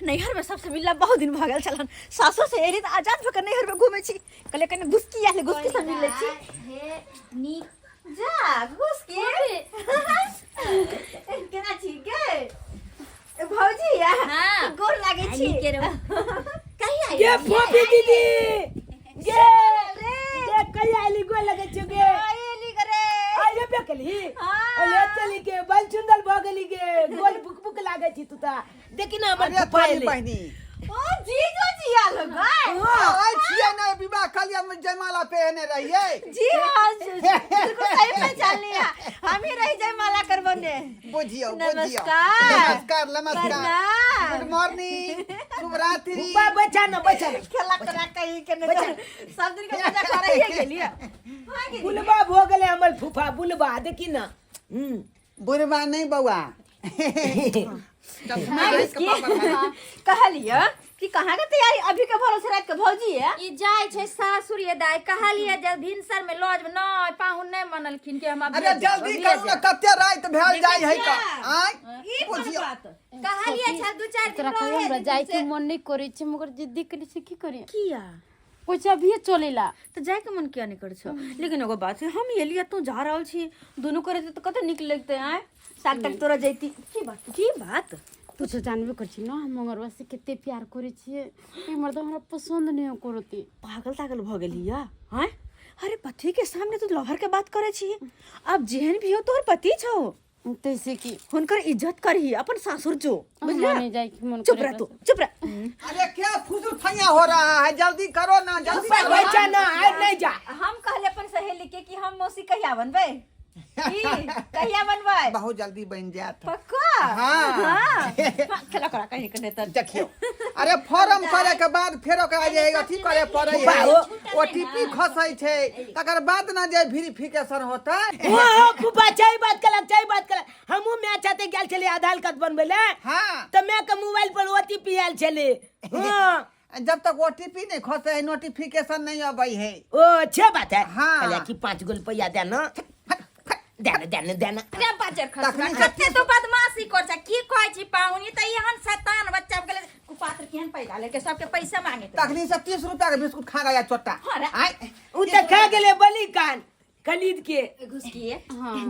नैहर में सबसे मिलला बहुत दिन भऽ गेल छलन। सासुर से एली तऽ आजाद भऽ कऽ नैहर में घूमै छी। कहलियै कनि घुसकी आयल, घुसकी से मिल लै छी। हे नीक जा घुसकी, केना छी गे भौजी? हाँ। गोर लागै छी। नीके रहू। कहिया गे एलियै? फोफी दीदी गे। रे। गे कहिया आइली? गोर लगै छियौ गे। एली रे। आइ बे केलही? हाँ। अले चली गे, बल सुंदर भऽ गेली गे, गोल बुक बुक लागै छी तू तऽ। देखी ना हमर अरे फूफा तोरी एलै। बहिनी। ओ जीजो जी आल हो गए। आइ छियै ने विवाह कलिया में जयमाला पहने रहियै। जी हाँ, बिल्कुल सही पहचान लिया, हम ही रही जयमाला करबने। बुझियौ बुझियौ। नमस्कार। नमस्कार नमस्कार। प्रणाम। गुड मॉर्निंग, शुभ रात्रि। फूफा बैठा ना, बैठा ना। खेला करा कहीं के नहीं, सब दिन के मजा कर रही है गेलिए। हाँ गेली। बुलबा भऽ गेलै हमर फूफा, बुलबा देखी ना। हम्म। बुढ़बा नहीं बौआ। कहलिए कि कहाँ के तैयारी अभी के भरोसे रात के भौजी है? ई जाय छै सासुर ये दाय, कहलिए जे भिनसर में लॉज में नहीं, पाहुन नहीं मनलखिन के हम अभी अरे जल्दी करू ना, कते रात भेल जाय है का आय। ई कोन बुझियौ बात? कहलिए छल दू चार दिन तोरा कहियो रहे हमरा दिन जाय से। के मन नहीं करे छै, मगर जिद्दी करे छै, की करिए? किया? कुछ अभिये चलेला। तो जाय के मन किया नहीं करे छौ? लेकिन एगो बात छै, हम एलियै तू जा रहल छी, दुनू करे तऽ कते नीक लगतै। आय साग तक तोरा जैती, की बात, की बात? तू तो जानबे कर छी ना, हम मंगरवा से कते प्यार करे छियै, ई मर्द हमरा पसंद नहीं करती। पागल तागल भऽ गेली या आय? अरे पति के सामने तू लहर के बात करे छी? अब जेहन भी हो तोहर पति छौ। तैसे कि हुनकर इज्जत करही, अपन सासुर जो। हमरा नहीं जाय के मन चुप करे। रह तू, चुप रह। अरे क्या फुसुर फैया हो रहा है? जल्दी करो ना, जल्दी फूफा करो। बैठा ना, आइ नहीं जा। हम कहले अपन सहेली के कि हम मौसी कहिया बनबै, की कहिया बनबै? बहुत जल्दी बन जात। पक्का? हाँ। हाँ, खेला करा कहीं के नहीं तर। देखियो, अरे फॉर्म करे के बाद फेर ओकरा जे अथी करे पड़े फूफा है, हो। ओटीपी खसै छै, तकर बाद ना जे वेरिफिकेशन होतै। हाँ हाँ फूफा, सही बात कलक, सही बात कलक। हमहूँ मैच चाहते गेल छलियै आधार कार्ड बनबै ले। हाँ। तऽ मैं के मोबाइल पर ओटीपी आयल छलै। हाँ। जब तक ओटीपी नहीं खसे है, नोटिफिकेशन नहीं अबै है। ओ अच्छे बात है। हाँ। कहलियै कि 5 गो रुपया देना देना देना देना। रे बाजर खसुआ, तखनी से कते तू बदमाशी कर छ, की कहै छी पाहुनी? त एहन शैतान बच्चा गेलै, कुपात्र केहन पैदा लेके सबके पैसा मांगे। तखनी से 30 रुपया के बिस्कुट खा गया चोटा। हाँ रे। आय। उ तऽ खा गेलै बलि कान खरीद के। घुसकिए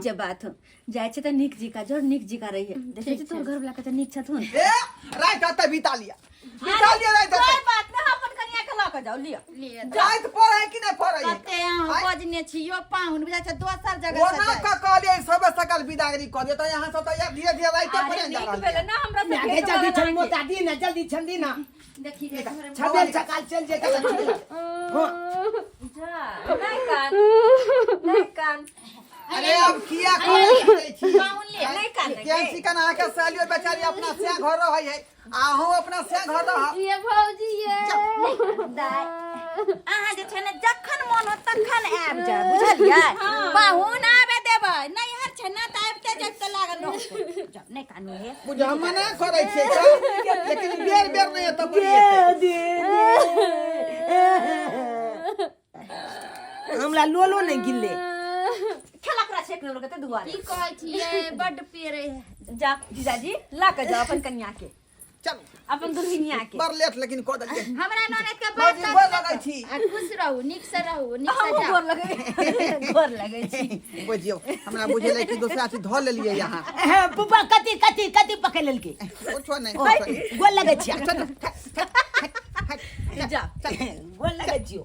जे बात हो जाइ छै तऽ नीक जिका जोर नीक जिका रही है, देखै छी तोर घर वाला के नीक छथुन। ए रात आता बिता लिया, बिता लिया रात। कोई बात ना, अपन कनिया के लऽ के जाओ लिअ। लिए। रात पड़े है कि नहीं पड़े है? कते अहाँ आय। बजने छी यो पाहुन, बुझा छै दोसर जगह से ओना जाय। का कहलियै सब सकल बिदागरी कऽ दियौ तऽ यहाँ सब तऽ यार धीरे धीरे राइते अरे पड़े जा नीक रहल भेलै छै। ना हमरा मैं सब गे भेट जल्दी भऽ छन गेल। मोता दी ना, जल्दी छन दी ना। देखी रे घर में। छबेल सकाल चल जेतै। हाँ। जा, नहि कान, नहि कान। अरे अब किया करै छी? पाहुन ले। नहि कान। केहन चिकन अहाँके सालियो बेचारी अपना से घर रहै है, अहूँ अपना से घर रह। ये भौजी ये। दाय, अहाँ जे छै ने जखन मन हो तखन आबि जाय, बुझलियै? पाहुन आबे देबै, नैहर छै ने तऽ आबिते जाइते लागल रहत। जाउ, नहि कानू हे। बुझ हम मना करै छियै तऽ, लेकिन बेर बेर नहि एतऽ पड़ी एतै। हमरा लोलो नहीं गिरले। खेला करा छै एक नंबर के, ताहि दुआरे। की कहै छियै, बड्ड पेड़े है। जा जीजाजी, लऽ के जाओ अपन कनिया के। चल। अपन दुल्हनिया के। बड़ लेट लेकिन कऽ देलियै। हमरा ननद के बात भौजी गोर लगै छी। आ खुश रहू, नीक से रहू, नीक से हमहूँ जाउ। गोर लगै, गोर लगै छी। बुझियौ, हमरा बुझेलै कि दोसरा चीज धऽ लेलियै यहाँ। हाँ, फूफा कथी कथी कथी पकड़ लेलकै? कुछो नहि, कुछो नहि। गोर लगै छियै। जा। गोर लगै छियौ।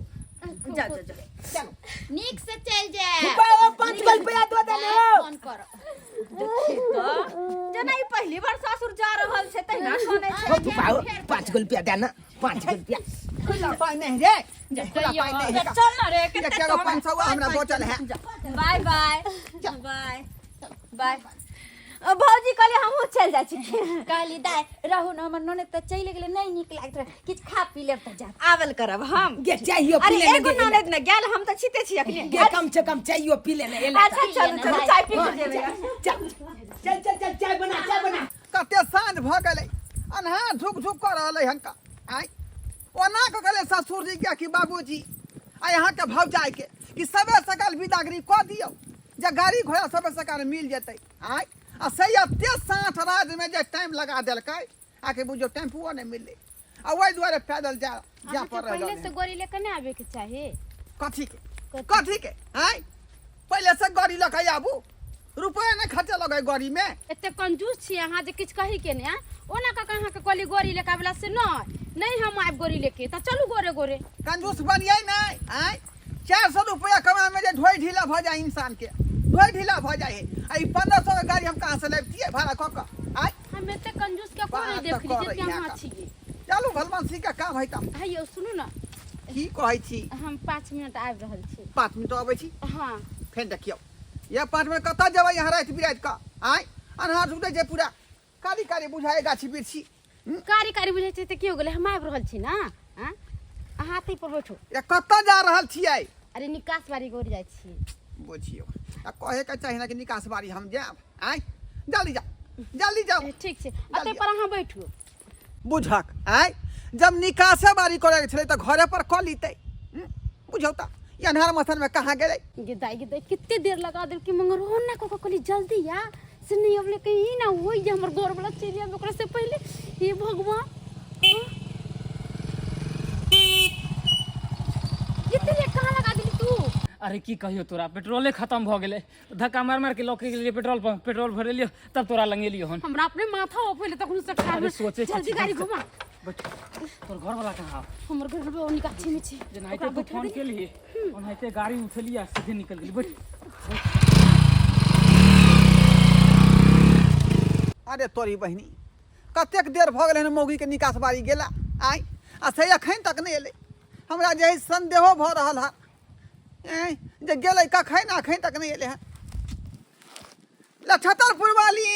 जा जा जा। चलू। नीक से चलि जायब। फूफा ओ 5 गो रुपया दऽ देने हो। फोन करब। तऽ जेना ई पहिली बार सासुर जा रहल छै तहिना कनै छै। हो फूफा हो, 5 गो रुपया दे ना, 5 गो रुपया। खुला पाइ नहि रे, खुला पाइ नहि है। चल ना रे। एक एगो 500 हमरा बचल है। बाय बाय बाय बाय। भौजी, कहलियै हमहूँ चलि जाइ छी। कहली दाय रहू ने, हमर ननद तऽ चलि गेलै, नहि नीक लागैत रहे, किछु खा पी लेब तऽ जायब। आवल करब हम। गे चाहियो पी अरे लेने एगो गे। ननद ने गेल, हम तऽ छिते छी अखने। गे कम से कम चाहियो पी लेने एला। अच्छा चलू चलू, चाय पी के जेबै। चल चल चल चल, चाय बना, चाय बना। कते साँझ भऽ गेलै, अन्हार झुक झुक कऽ रहलै हनका। आँय, ओना कऽ कहलै ससुर जी के कि बाबूजी आ अहाँके भौजाइके कि सबे सकाल बिदागरी कऽ दियौ जे गाड़ी घोड़ा सबे सकाल मिल जेतै। आँय, आ से एते साँठ राजमे जे टाइम लगा देलकै। आके बुझियौ टेम्पुओ नहि मिललै आ ओहि दुआरे पैदल जा जा अहाँके पड़ रहल पहिले से गाड़ी लेके नहि आबे के चाही। कथी के? कथी? कथी के आँय? पहिले से गाड़ी लऽ के आबू, रुपया नहि खर्चा लगै गाड़ी में। एते कंजूस छी अहाँ जे किछु कही के नहि। आँय? ओना कऽ अहाँके कहली गाड़ी लेके आबेला से नहि नहि हम आबि गाड़ी लेके, तऽ चलू गोरे गोरे। कंजूस बनियै नहि। आँय, 400 रुपया कमाए में जे ढोई ढीला भऽ जाए इंसान के, ढोई ढीला भऽ जाए है। आ ई 1500 के गाड़ी हम कहाँ से लैबतियै भाड़ा कऽ कऽ? आँय, हम एते कंजूस के कोई नहीं बात तऽ देखली करै जे अहाँ यहाँ। छियै। चलू, भलमनसी के काम है तब। हे यौ, सुनू ने। की कहै छी? हम 5 मिनट आबि रहल छी। 5 मिनट अबै छी? हाँ। फेर देखियौ, ये 5 मिनट कतऽ जेबै यहाँ राति बिराति कऽ? आँय, अन्हार सुतै छै पूरा, कारी कारी बुझाइ गाछी बिरछी। कारी कारी बुझै छै तऽ की हो गेलै? हम आबि रहल छी ने। आँ, अहाँ अतै पर बैठू। ये कतऽ जा रहल छियै? अरे, निकास बारी गोर जाइ छी। बुझियौ, आ कहे के चाही ने कि निकास बारी हम जायब। आँय, जल्दी जाउ, जल्दी जाउ। ए, ठीक छै, अतै पर अहाँ बैठू। बुझक, आँय, जब निकासे बारी करे के छलै तऽ घरे पर कऽ लीतै। बुझौ तऽ ई अन्हार मथन में कहाँ गेलै? गे दाई, गे दाई, कितने देर लगा देल कि मगर हो ना को कहली जल्दी आ से नहीं अबले, कहीं ना होई जे हमर घर वाला चलि आबे ओकरा से पहले। हे भगवान, हाँ? इतने लेट कहाँ लगा देली तू? अरे की कहियो तोरा, पेट्रोले खत्म भऽ गेलै, धक्का मार मार के लऽ के गेलियै पेट्रोल पंप, पेट्रोल भरेलियो तब तोरा लंग एलियो हन। हमरा अपने माथा ऑफ होइले तखन से खराब। अरे सोचै छी। जल्दी गाड़ी घुमा। बैठ, तोर घर वाला कहाँ? हमर घर पे ओनी गाछी में छै। जेनाहिते ओकरा तू बैठा फोन देली। केलिए ओनाहिते गाड़ी उठेलियै आ सीधे निकल गेली। बैठ। अरे तोरी बहिनी, कतेक देर भऽ गेलै हन मौगीके निकास बारी गेला आइ, आ से एखन तक नहि एलै। हमरा जे है संदेहो भऽ रहल हँ जे गेलै कखन, एखन तक नहि एलै हँ। लछतरपुर वाली,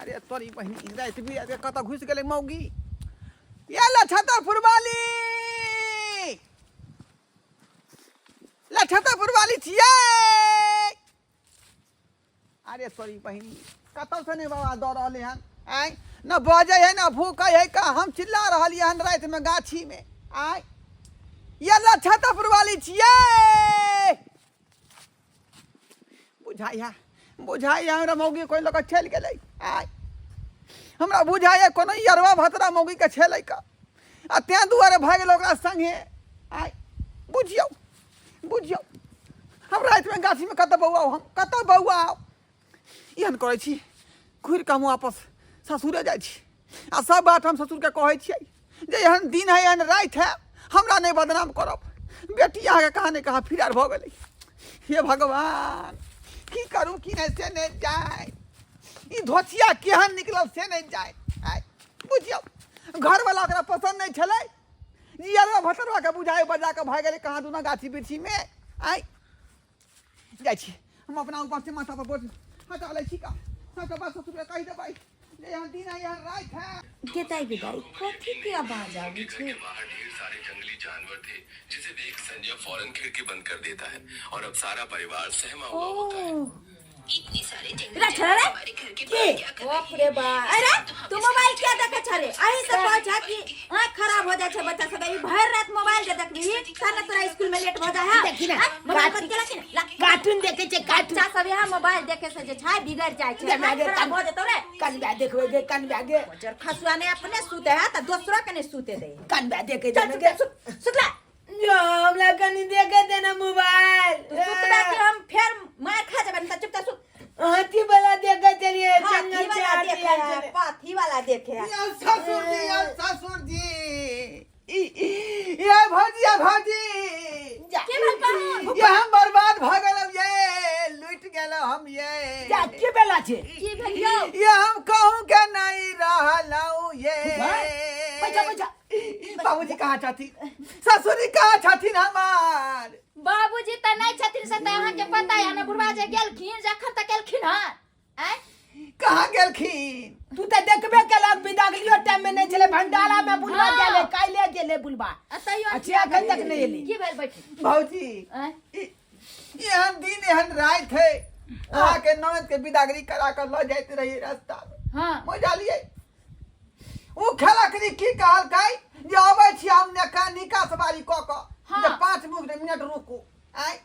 अरे तोरी बहिनी, राति बिराति कतऽ घुसि गेलै मौगी? ये लछतरपुर वाली, लछतरपुर वाली छियै? अरे तोरी बहिनी, कतौसँ नहि बाबा दऽ रहलै हन। आँय, न बजै है न भूकै है का? हम चिल्ला रहलियै हन रातिमे गाछीमे। आँय, ये लछतरपुर वाली छियै? बुझाइया, बुझाइया हमरा मौगी कोइ लऽ कऽ चलि गेलै। आँय, हमरा बुझाइया कोनो यरवा भतरा मौगीके छेलै का, आ तेँ दुआरे भए गेल ओकरा सङ्गे। आँय, बुझियौ, बुझियौ, हम रातिमे गाछीमे कतऽ बौआउ? हम कतऽ बौआउ? एहन करै छी, घुरि कऽ हम वापस ससुरे जाइ छी आ सब बात हम ससुरके कहै छियै जे एहन दिन है, एहन राति है, हमरा नहि बदनाम करब, बेटी अहाँके कहाँ ने कहाँ फिरार भऽ गेलै। हे भगवान, की करू की नहि से नहि जाय। ई धोतिया केहन निकलल से नहि जाय। आइ बुझियौ, घरवला ओकरा पसन्द नहि छलै, जियरवा भतरवा के बुझाइ बजा कऽ भए गेलै कहाँ दुना गाछी बिरछीमे। आइ जाइ छी हम अपना ऊपर से माथा पर बोझ हटा लै छी का सबके बात ससुरके कहि देबै जे यहाँ दिन है, यहाँ राति है। गेदाई गेदाई, कथी के आवाज आबै घर छै? के बाहर ढेर सारे जंगली जानवर थे, जिसे देख संजय फौरन खिड़की बंद कर देता है और अब सारा परिवार सहमा हुआ होता है। रे छोरा रे, के? बाप रे बा, अरे तू मोबाइल क्या देखे छरे? अही से कहै छ कि आँख खराब हो जाइ छै बच्चा सब। ई भरि रात मोबाइल जे देखबी तहन ने तोरा स्कूल में लेट भऽ जाइ है। देखी ना, आँय, मोबाइल बंद केला कि ने? ला, कार्टून देखे छै, कार्टून। बच्चा सब यहाँ मोबाइल देखे से जे छै बिगड़ जाइ छै, गे, आँख गे, खराब भऽ जेतौ रे। कनबा देखबै गे, कनबा गे। जर खसुआ ने अपने सुते है तऽ दोसरो के ने सुते दे। कनबा देखे चल जाने चुप गे। सुत, सुतला। जो हमरा कनी देखे देना मोबाइल। तू सुतबा कि हम फेर मार खा जेबै? तऽ चुप सुत। हाथी वाला देखे चलिए। हाथी जंगल से वाला हाथी देखे आयल है छलै। पाथी वाला देखे है। यौ ससुर जी, यौ ससुर जी, ये भौजी, ये भौजी। जा। के भेल पाहुन? ये हम बर्बाद भऽ गेलहुँ, ये लुटि गेलहुँ हम ये। जा, के बेला छै? की भेल यौ? ये हम कहूँ के नहीं रहलहुँ ये। बैठा, बैठा। बाबूजी कहाँ छथिन? ससुरी कहाँ छथिन हमार? बाबूजी तऽ नहि छथिन से तऽ अहाँके पता है ने। बुढ़वा जे गेलखिन, जखन तक एलखिन हन आँय? कहाँ गेलखिन? तू तऽ देखबे केलक, विदागरियो टाइम में नहीं छलै, भंडारा में बुलबा। हाँ। गेलै, काल्हि गेलै बुलबा। आ तैयो अच्छा, एखन तक नहि एलै। की भेल? बैठू। भौजी। आँय? एहन दिन एहन राति है, अहाँके ननद के विदागरी करा कऽ लऽ जाइत रहियै रास्ता मे। बुझलियै, ओ खेलकरी की कहलकै जे अबै छी हम नेका निकास बारी कऽ कऽ। जे 5 मिनट रुकू। आँय,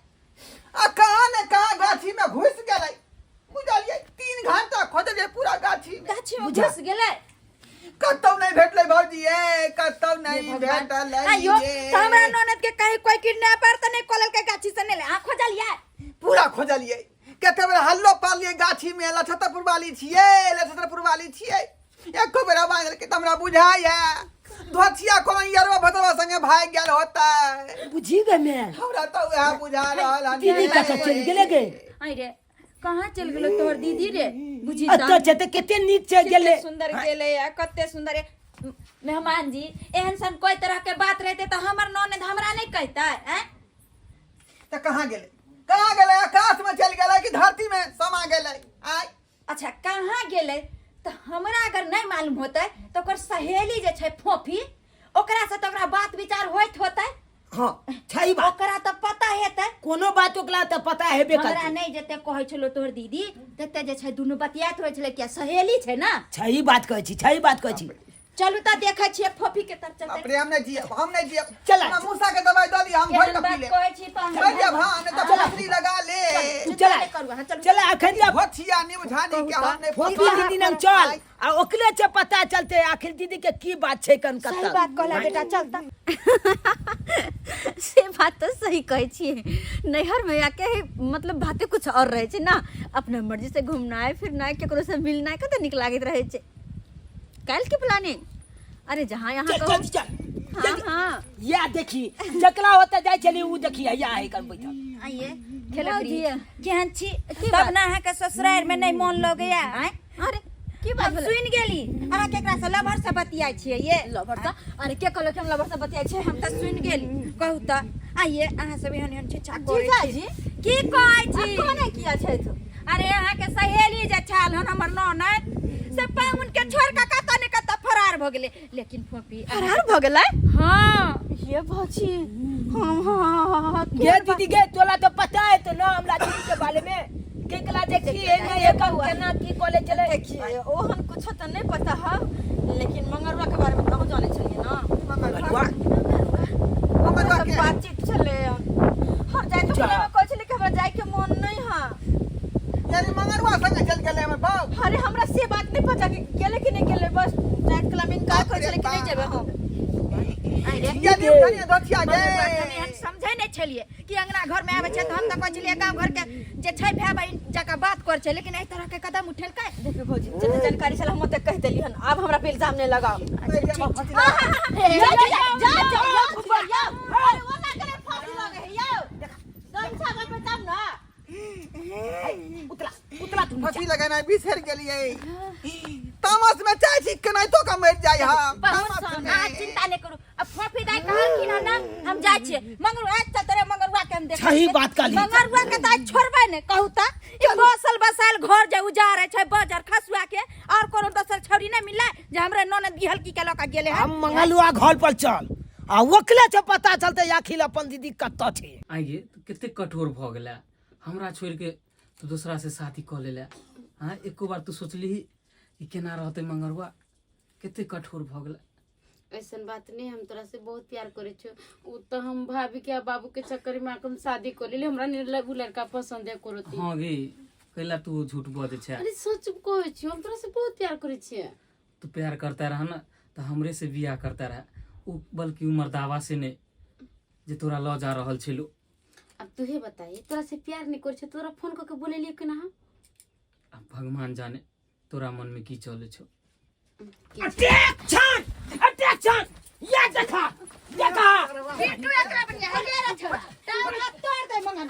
आ कहाँ ने कहाँ गाछी में घुसि गेलै। बुझलियै 3 घंटा खोजलियै पूरा गाछी में। गाछी में घुस गेलै। कतौ नहीं भेटलै भौजी, ए कतौ नहीं भेटलै। आइयो ये। तऽ हमरा ननद के कहीं कोई किडनैपर तऽ नहीं कऽ लेलकै, गाछी से नहीं ले? अहाँ खोजलियै? पूरा खोजलियै, कते बेर हल्लो पारलियै गाछी में, लछतरपुर वाली छियै, लछतरपुर वाली छियै, एको बेर आवाज देलकै तऽ हमरा बुझाइया धोथिया कोनो यरवा भदरवा संगे भागि गेल होतै। बुझी गे मैं। हमरा तऽ उएह बुझा रहल हन। दीदी कतऽ चलि गेलै गे? आई रे, कहाँ चलि गेलो तोहर दीदी रे? बुझी एतऽ छै तऽ कते नीक छै गेलै। कते सुंदर गेलै आ कते सुंदर है। मेहमान जी, एहन सन कोई तरह के बात रहते तऽ हमर ननद हमरा नहीं कहता हैं? तऽ कहाँ गेलै, कहाँ गेलै? आकाश में चलि गेलै कि धरती में समा गेलै आय? अच्छा, कहाँ गेलै तऽ हमरा अगर नहीं मालूम होतै तऽ ओकर सहेली जे छै फोफी, ओकरा से तऽ ओकरा बात विचार होइत होतै। हाँ, छै बात। ओकरा तऽ पता हेतै। कोनो बात ओकरा तऽ पता हेबे हमरा करतै। नहीं जते कहै छलो तोहर दीदी तते जे छै दुनू बतियाइत रहै छलै, किया सहेली छै ना। छै बात कहै छी, छै बात कहै छी। चलू तऽ देखै छियै फोफी के तर चलते। बाप रे, हम नहीं जियब, हम नहीं जियब। चला। हमरा मूसा के दवाई दऽ दिअ, हम घोरि एहन कऽ पी बात लेब। कहै छी तऽ मरि जायब। हाँ, नहि तऽ फसरी लगा ले। तू चला। नहि करू अहाँ, चलू। चला अखन जब भथिया निबझानी के हम नहि। फोफी दीदी नंग चल आ ओकरे से पता चलते आखिर दीदी के की बात छै कन सही कतऽ। बात कहला बेटा, चल तऽ। से बात तऽ सही कहै छियै, नैहर में आके ही मतलब बाते कुछ और रहै छै ना। अपना मर्जी से घूमनाइ फिरनाइ, केकरो से मिलनाइ, कते नीक लागैत रहै छै। काल्हि के प्लानिंग, अरे जहाँ यहाँ चल। कहू। चल चल। हाँ हाँ। या देखी, जकरा होता जाइ छली उ देखी, या है कन बैठल। आइए खेलकरी। भौजी। केहन छी? की तब बात? ना अहाँके ससुरारि में नहीं मन लगैया आँय? अरे की बात हम भेलै? सुनि गेली, अहाँ केकरा से लभर से बतियाइ छियै ये। लवर से? अरे के कहलक कि हम लवर से बतियाइ छियै? हम तऽ सुनि गेली। कहू तऽ, आइए अहाँ सब एहन एहन छिछा करै जीजाजी। छी? की कहै छी? कोने किया छै तो? अरे अहाँके सहेली जे छल हन हमर ननद, से पाहुन के छोड़ कऽ कतऽ ने कतऽ फरार भऽ गेलै, लेकिन फोपी फरार भऽ गेलै? हाँ। ये भौजी, हाँ हाँ हाँ। गे दीदी गे, तोला तो पता है तो ना हमरा दीदी के बारे में, केकरा देखी है ना एक केना की कॉलेज चले? देखिए, ओहन कुछो तऽ नहीं पता है, लेकिन मंगरुआ के बारे में कहूँ जाने छलियै ना। मंगरुआ? मंगरुआ सब के? बातचीत छलै। हर जाय तो जा। में कहै छलै कि हमरा जाय के मन नहीं है। यानी मंगरुआ संगे चलि गेलै हमर बाप? अरे हमरा से बात नहीं पता कि गेलै कि नहीं गेलै, बस जाय कला में इनकार करै छलै कि नहीं जेबै हम। यदि उठनिया धोथिया गे। हम समझै नहि छलियै कि अंगना घर में आबै छै तऽ हम तऽ कहै छलियै गाँव घर के जे छै भाय बहिन जकाँ बात करै छै, लेकिन एहि तरह के कदम उठेलकै। देखियौ भौजी, जते जानकारी छल हम ओते कहि देली हन, आब हमरा पे इल्जाम नहीं लगाओ। जा जा जा जा जा, अरे ओना करे फांसी लगे है यौ, गमछा पे तब ना। उतरा उतरा तू। फांसी लगेनाइ बिसरि गेलियै तामस में, चाहै छी केनाहितो कऽ मरि जाइ हम तामस में। अहाँ चिंता नहि करू। अब फोफी दाई कहलखिन हन ना, हम जाइ छियै। मंगरू आज चल तोरे मंगरुआ के हम देख। सही बात कहली। मंगरुआ के तऽ आज छोड़बै ने। कहू तऽ, ई बसल बसायल घर जे उजाड़े छै बजर खसुआ के, और कोनो दोसर छौरी नहि मिललै जे हमरा ननद बिहलकी के लऽ के गेलै हन? हम मंगलुआ घर पर चल आ ओकरे से पता चलते आखिर अपन दीदी कतऽ छै। आइ गे, तू कते कठोर भऽ गेला, हमरा छोड़ि के तू दोसरा से शादी कऽ लेला। हाँ, एको बार तू सोचलिही कि केना रहतै मंगरुआ? कते कठोर भऽ गेला। ऐसन बात नहीं, हम तोरा से बहुत प्यार करे छो। उ तो हम भाभी के आ बाबू के चक्कर में आके हम शादी कर लेली। हमरा नहीं उ लड़का पसंद है करो। हाँ गे, कैला तू झूठ बजै छै? अरे सच कहै छी, हम तोरा से बहुत प्यार करे छियै। तू प्यार करता रह ना तऽ हमरे से बियाह करता रह उ, बल्कि उ मर्दावा से नहीं जे तोरा लऽ जा रहल छलू। अब तूहे बताई, तोरा से प्यार नहीं करे छो, तोरा फोन करके बोलेलिए कि ना हम? अब भगवान जाने तोरा मन में की चले छौ। अटेंशन अटेंशन, ये देखा देखा। बिट्टू, एकरा बढ़िया हे रे छोरा, टांग तोड़ दे मंगन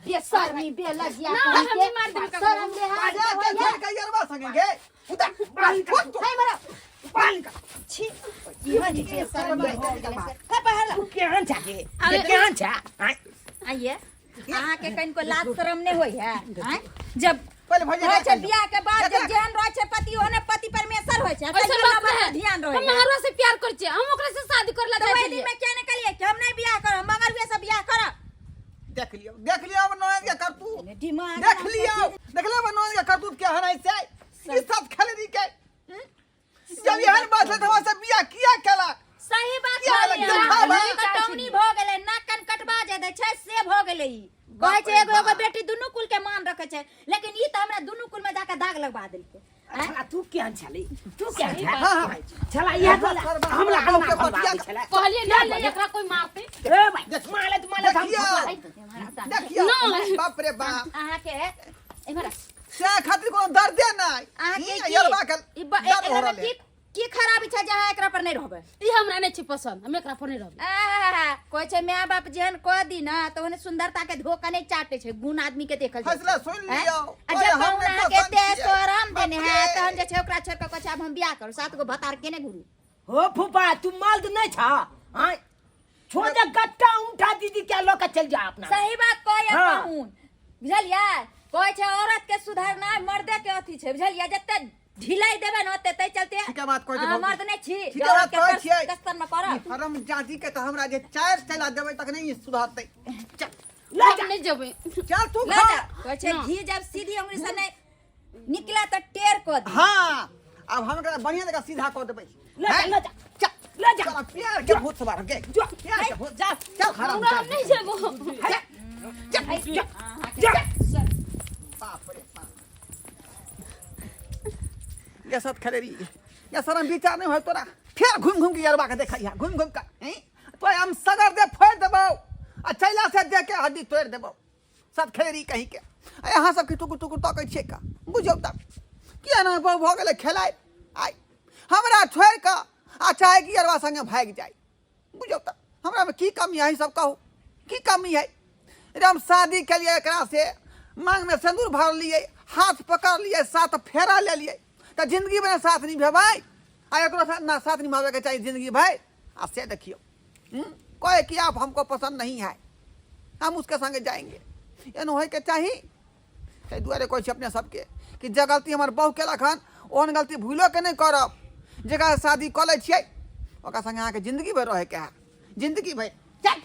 बेशर्मी बेलजिया। ना, हम नहीं मार देबै ककरो। शर्म देहात जा के छोड़ के यरवा संगे गे उधर उठ तू। हे मरा बाल निकाल। छी, ई बेशर्मी हे पहला। तू केहन छा गे? ते केहन छा आँय? आइए, अहाँके कनिको लाज शरम नहि होइ है आँय? जब पहिले भौजी रहै छै कहियौ। बियाह के बाद जब जेहन रहै छै पति ओहने पति परमेश्वर होइ छै। ऐसन तैयो बात लवर नहीं पर ध्यान हम रहै है। मंगरुआ से प्यार करे छियै, हम ओकरा से शादी करे ला तऽ जाइ ओहि दिन छलियै। में किया नहि कहलियै कि हम नहि बियाह करब, मंगरुए से बियाह करब? देख लियौ, देख लियौ अब ननद के करतूत। दिमाग देख लियौ, देख लियौ अब ननद के करतूत केहन है से ई सब खेलरी के। जब एहन बात है तऽ हमरा से बियाह किया केलक? सही बात किया कहलियै। देखा बा? कटौनी भऽ गेलै, नाक कान कटबा जे दै छै से भऽ गेलै ई। कहै छै एगो एगो बेटी दुनू कुल के मान रखे छै, लेकिन ई तऽ हमरा दुनू कुल में जाके दाग लगवा देलकै। छला तू केहन छली, तू केहन छला? हाँ, हाँ। छला इएह बोला हमरा बहू के अंगना बतिया घरवाली छला। कहलिए नहीं ले एकरा कोई मारते। ए भाई माले त माले हम देखियौ। देखियौ नहीं। बाप रे बाप, अहाँके एम्हर से खातिर कोनो दर्दे नहि। अहाँके ई की यरबा के ई दर्द हो एकरा में रहल है। की की खराबी छै जे अहाँ एकरा पर नहि रहबै? ई हमरा नहीं छै पसंद, हम एकरा पर नहीं रहबै। आहा, कहै छै माय बाप जेहन कह दी ना तऽ ओहने सुंदरता के धोखा नहि चाटे छै, गुण आदमी के देखल जाइ छै। फैसला सुनि हैं? लियौ। आ ओए, जब हम पाहुन नहि अहाँके पसंद एते छियै। शरम देने बाप है रे। तहन जे छै ओकरा छोड़ि कऽ कहै छै आब हम बियाह करू, सात गो भतार केने घुरू। हो फूफा, तू मर्द नहीं छा? हाँ छोड़ दे गट्टा उठा दीदी क्या लऽ के चल जा अपना। सही बात कहै हाँ। पाहुन, बुझलियै? कहै छै औरत के सुधारना मर्दे के अथी छै, बुझलियै? जते ढिलाई देबै ने ओते तै चलते। ठीके बात कहै छै अहाँ भौजी। मर्द नहि छी ठीके जे औरत बात के कहै छियै। कस्तर में पड़ब। ई हरम जाति के तऽ हमरा जे चारि चला देबै तखने ई सुधरतै। चल लऽ हम जा। नहीं जेबै। चल तू लऽ घर। जा। कहै छै घी जब सीधी अंगुरी से नहि निकले तऽ टेढ़ कऽ दी। हाँ, अब हम एकरा बढ़िया जगह सीधा कऽ देबै। लऽ जा, हैं? लऽ जा। चल लऽ जा। चल प्यार के भूत सवार के जो। प्यार के भूत, जा। चल हराम हमरा हम जाति। नहीं जेबो। चल जा जा। बाप रे बाप, ये सब खेले रही ये शरम विचार नहीं हो तोरा? फिर घूम घूम के यरबा के देखैया घूम घूम के हैं? तो हम सगर दे फोड़ देबौ आ चैला से दे के हड्डी तोड़ देबौ। सब खेले रही कहीं के आ यहाँ सबके टुकुर टुकुर तकै छियै का बुझौ तब किया ना बहु भऽ गेलै खेलाइ आइ हमरा छोड़ि कऽ आ चाहे कि यरबा संगे भागि जाइ। बुझौ तऽ हमरामे की कमी है? सब कहू की कमी है रे? हम शादी केलियै एकरा से, मांगमे सिन्दूर भरलियै, हाथ पकड़लियै, सात फेरा लेलियै, तऽ जिंदगी भरि साथ निभेबै आ एकरो साथ ना साथ निभाबैके चाही जिंदगी भरि। आ से देखियौ, कहे कि आप हमको पसंद नहीं है, हम उसके संगे जाएंगे। एहन होइके चाही? ताहि दुआरे कहै छी अपने सबके कि जे गलती हमर बहु केलक हन ओहन गलती भूलो के नहि करब। जकरा शादी कऽ लै छियै ओकरा संगे अहाँके जिंदगी भरि रहैके है, जिंदगी भरि। चल।